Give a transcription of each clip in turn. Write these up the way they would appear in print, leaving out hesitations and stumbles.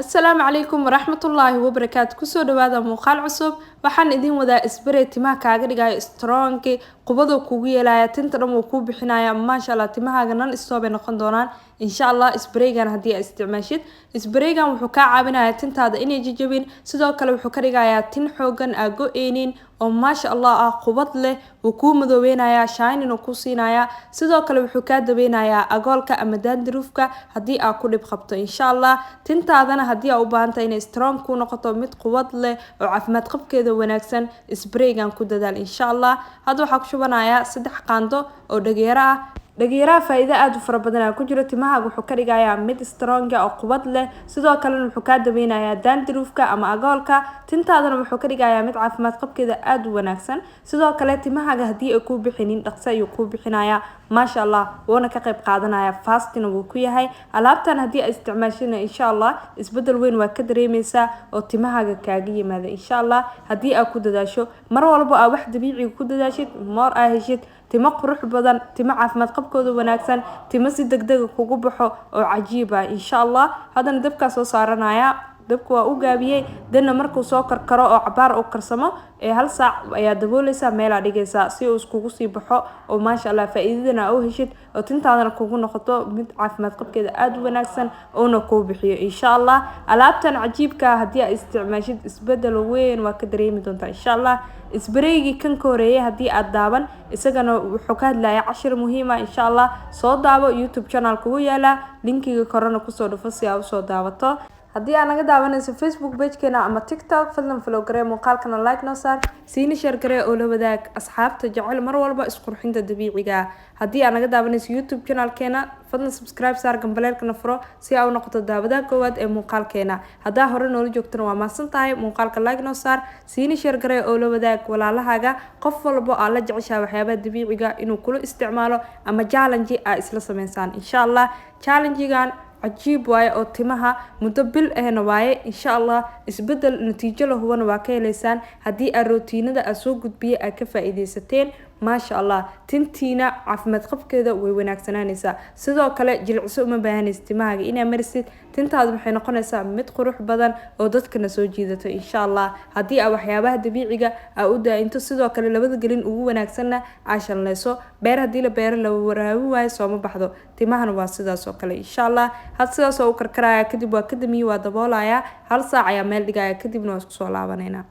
Asalaamu calaykum waraxmatullaahi wabarakaatu. Kusoo dhawaada muuqaal cusub. Waxaan idin wadaa spray timaha kaaga dhigayo strong, qubadoo kugu yeelaya, tinta dhan wuu kuu bixinaya. Maasha Allah, timahaaga non stop ay noqon doonaan, insha Allah. Spraygan haddii aad isticmaashid, spraygan wuxuu kaa caawinayaa tintaada inay jajabin. Sidoo kale wuxuu ka dhigayaa tin xoogan aa go-eynin oo maasha Allah ah, qubad leh. Wuu kuu madoobeynaya, shining uu kuu siinayaa. Sidoo kale wuxuu kaa daweynayaa agoolka ama dandruffka haddii aa ku dhib qabto, insha Allah. Tintaadana haddii aa u baahantahay inay strong ku noqoto, mid quwad leh oo caafimaad qabkeeda wanaagsan, spraygan ku dadaal, insha Allah. Hadda waxaa ku shubanayaa 3 qaando oo dhageero ah. Dhageeraha faa-iido aada u fara badan aa ku jiro. Timahaaga wuxuu ka dhigayaa mid strong oo qubad leh. Sidoo kalena wuxuu kaa daweynayaa dandruffka ama agoolka. Tintaadana wuxuu ka dhigayaa mid caafimaad qabkeeda aada u wanaagsan. Sidoo kale timahaaga haddii ay kuu bixinin, dhaqso ayuu kuu bixinayaa, maasha Allah, wuuna ka qayb qaadanaya, fastina wuu ku yahay. Alaabtan haddii ay isticmaashina, insha Allah, isbedel weyn waa ka dareemeysaa oo timahaaga kaaga yimaada, insha Allah. Haddii aad ku dadaasho mar walbo, aa wax dabiiciga ku dadaashid, moor aa heshid timo qurux badan, timo caafimaad qabkooda wanaagsan, timo si degdega kugu baxo oo cajiib ah, insha Allah. Haddana dabkaa soo saaranaya. Dabka waa u gaabiyey. Danna markuu soo karkaro oo cabaar uu karsamo ee hal saac ayaa dabooleysaa, meelaa dhigaysaa si uu iskugu sii baxo oo maasha Allah faa-iidadana aa u heshid oo tintaadana kugu noqoto mid caafimaad qabkeeda aada u wanaagsan, uuna kuu bixiyo, insha Allah. Alaabtan cajiibka haddii aad isticmaashid, isbedel weyn waa ka dareemi doontaa, insha Allah. Spraygii kan ka horeeyay haddii aad daaban, isagana wuxuu ka hadlaya cashir muhiima, insha Allah. Soo daabo, YouTube channel kugu yaala, linkiga korena kusoo dhufo si aa usoo daawato. Haddii aad naga daawanayso Facebook pagekeena ama TikTok, fadlan follow garee, muuqaalkana like noo saar, siina share garee oo la wadaag asxaabta jecel mar walba isqurxinta dabiiciga. Haddii aad naga daawanayso YouTube channelkeena, fadlan subscribe saar, gambaleelkana furo si aa u noqoto daawadaha koowaad ee muuqaalkeena. Haddaa hore noola joogtana, waa mahadsan tahay. Muuqaalka like noo saar, siina share garee oo la wadaag walaalahaaga, qof walbo aad la jeceshaha waxyaabaha dabiiciga inuu kula isticmaalo ama challenge aa isla sameysaan, insha Allah. Challengegan cajiib waaye oo timaha muddo bil ahna waaye, insha Allah. Isbedel natiijo la hubana waa ka heleysaan haddii aad rootiinada aad soo gudbiyay aad ka faa-iideysateen. Maasha Allah, tintiina caafimaad qabkeeda way wanaagsanaanaysaa. Sidoo kale jilciso uma baahanaysa timahaaga inaa marisid. Tintaadu waxay noqonaysaa mid qurux badan oo dadkana soo jiidato, insha Allah, haddii aa waxyaabaha dabiiciga aa u daa-into. Sidoo kale labada gelin ugu wanaagsanna aa shanleyso. Beer haddii la beero la waraabin waayo, sooma baxdo. Timahana waa sidaas oo kale, insha Allah. Had sidaas oo u karkaraya, kadib waa ka damiye, waa daboolaya, hal saac ayaa meel dhigaya, kadibna waa isku soo laabanayna.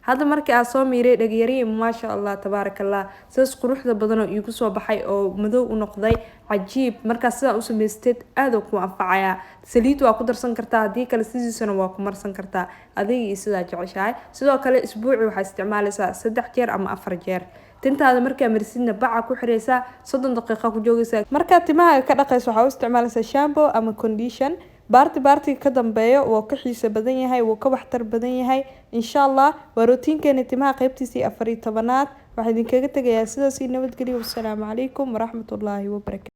Hadda markii aa soo miiray dhagyarihii, maasha Allah, tabaaraka Allah, sidaas quruxda badan oo iigu soo baxay oo madow u noqday, cajiib. Markaa sidaa u samaysteed, aada ku anfacayaa. Saliid waa ku darsan kartaa, haddii kale sidiisana waa ku marsan kartaa, adiga iyo sidaa jeceshahay. Sidoo kale isbuuci waxaa isticmaalaysaa 3 jeer ama 4 jeer. Tintaada markaa marisidna, baca ku xireysaa, 30 daqiiqa ku joogaysaa. Markaad timahaaga ka dhaqayso, waxaa u isticmaalaysaa shampoo ama condition. Baarti baartiga ka dambeeyo wuu ka xiiso badan yahay, wuu ka waxtar badan yahay, insha Allah. Waa rootiinkeena timaha qeybtiisii 14aad. Waxaa idinkaga tegayaa sidaas iyo nabadgelyo. Wasalaamu calaykum waraxmatullaahi wabarakatu.